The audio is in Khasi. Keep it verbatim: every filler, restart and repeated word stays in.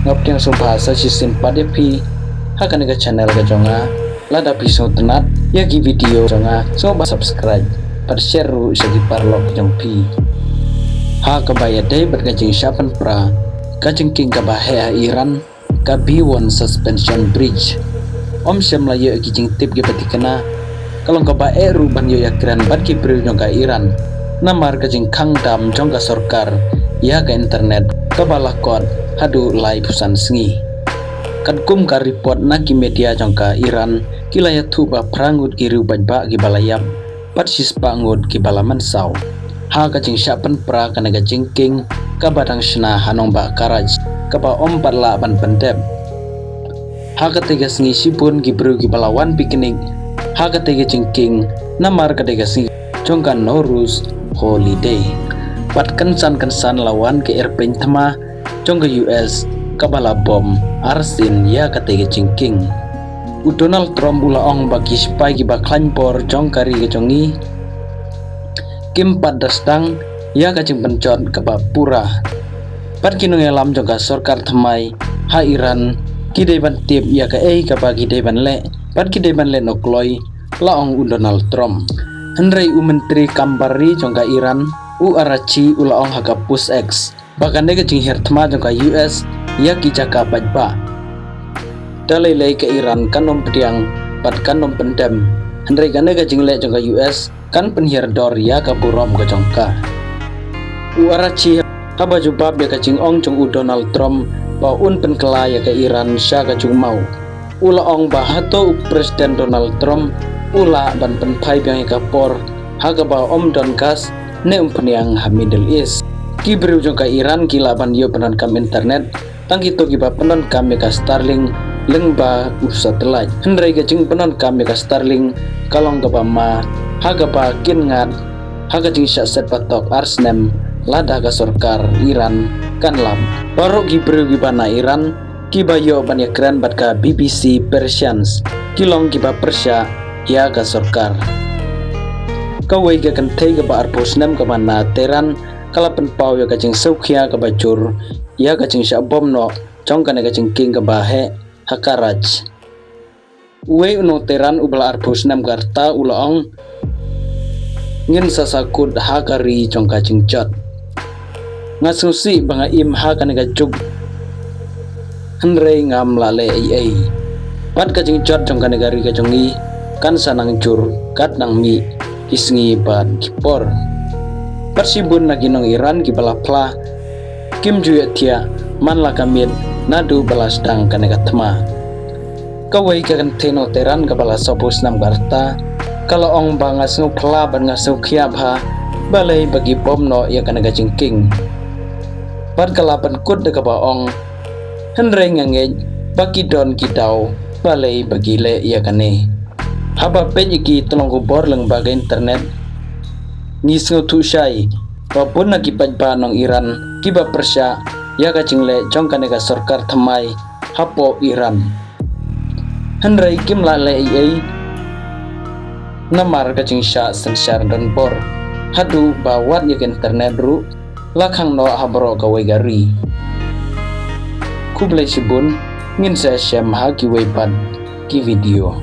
Nga pdiang sngewbha sa shisien pat ïa phi ha kane ka channel ka jong nga. Lada phi sngewtynnat ïa ki video jong nga, sngewbha subscribe bad share ruh sha ki paralok jong phi. Ha kaba ïadei bad ka jingshah pynpra ka jingkieng kaba heh ha Iran, ka B one Suspension Bridge. Ym shym la ïoh ki jingtip kiba thikna. Ka long kaba eh ruh ban ïoh ïakren bad ki briew jong ka Iran namar ka jingkhang dam jong ka sorkar ïa ka internet kaba la kot haduh laiphew san sngi. Katkum ka report na ki media jong ka Iran, ki la ïathuh ba phra ngut ki riewpaidbah kiba la ïap bad shispah ngut kiba la mynsaw ha ka jingshah pynpra kane ka jingkieng kaba dang shna ha nongbah Karaj, kaba ym pat lah ban pyndep. Ha katei ka sngi shibun ki briew kiba la wan picnic ha katei ka jingkieng namar katei ka sngi jong ka Nowruz holiday. Bad kynsan kynsan la wan ka airplane thma jong ka U S kaba la bom arsien ïa katei ka jingkieng. U Donald Trump u la ong ba ki sipai kiba khlaiñ bor jong ka ri ka jong ngi kim pat da sdang ïa ka jingpynjot kaba pura. Bad ki nongïalam jong ka sorkar thymmai ha Iran ki dei ban tip ïa kaei kaba ki dei ban leh bad ki dei ban leh noh kloi, la ong u Donald Trump. Hynrei u myntri kam bar ri jong ka Iran, u Araghchi, u la ong ha ka post X ba kane ka jinghiar thma jong ka U S ïa ki jaka paidbah, da lei lei ka Iran kan ym pdiang bad kan ym pyndem. Hynrei kane ka jingleh jong ka U S kan pynhiar dor ïa ka burom ka jong ka. U Araghchi haba jubab ïa ka jingong jong u Donald Trump ba un pynkylla ïa ka Iran sha ka jingmaw, u la ong ba hato u President Donald Trump u lah ban pynphai biang ïa ka por ha kaba ym don gas ne umphniang ha Middle East. Ki briew jong ka Iran ki lah ban ïoh pyndonkam internet tang kito kiba pyndonkam ïa ka Starlink lyngba u satellite. Hynrei ka jingpyndonkam ïa ka Starlink ka long kaba ma ha kaba kin ngat ha ka jingshah set patok ar snem lada ka sorkar Iran kan lap. Baroh ki briew kiba na Iran kiba ïoh ban ïakren bad ka B B C Persian ki long kiba pyrshah ïa ka sorkar. Kawei ka kynthei kaba arphew snem kaba na Tehran ka la pynpaw ïa ka jingsngewkhia kaba jur ïa ka jingshah bom noh jong kane ka jingkieng kaba heh ha Karaj. Uwei u nong Tehran uba la arphew snem ka rta u la ong, ngin sa sahkut ha ka ri jong ka jingjot. Nga sngewsih ba nga im ha kane ka juk, hynrei ngam lah leh ei ei. Bad ka jingjot jong kane ka ri ka jong ngi kan sa nang jur kat nang mih ki sngi bad ki por. Bad shibun na ki nong Iran kiba la phla kim ju ïohthiah man la ka miet naduh ba la sdang kane ka thma. Kawei ka kynthei nong Tehran kaba la sawphew snem ka rta ka la ong ba nga sngewphylla bad nga sngewkhia bha balei ba ki bom noh ïa kane ka jingkieng. Bad ka la pynkut da kaba ong, hynrei nga ngeit ba ki don ki daw balei ba ki leh ïa kane. Haba peit ïa ki tyllong khubor lyngba ka internet, ngi sngewthuh shai ba bun na ki paidbah nong Iran kiba pyrshah ïa ka jingleh jong kane ka sorkar thymmai hapoh Iran. Hynrei kim lah leh ei ei namar ka jingshah synshar donbor, haduh ba wat ïa ka internet ruh la khang noh ha baroh kawei ka ri. Khublei shibun, ngin sa ïashem ha kiwei pat ki video.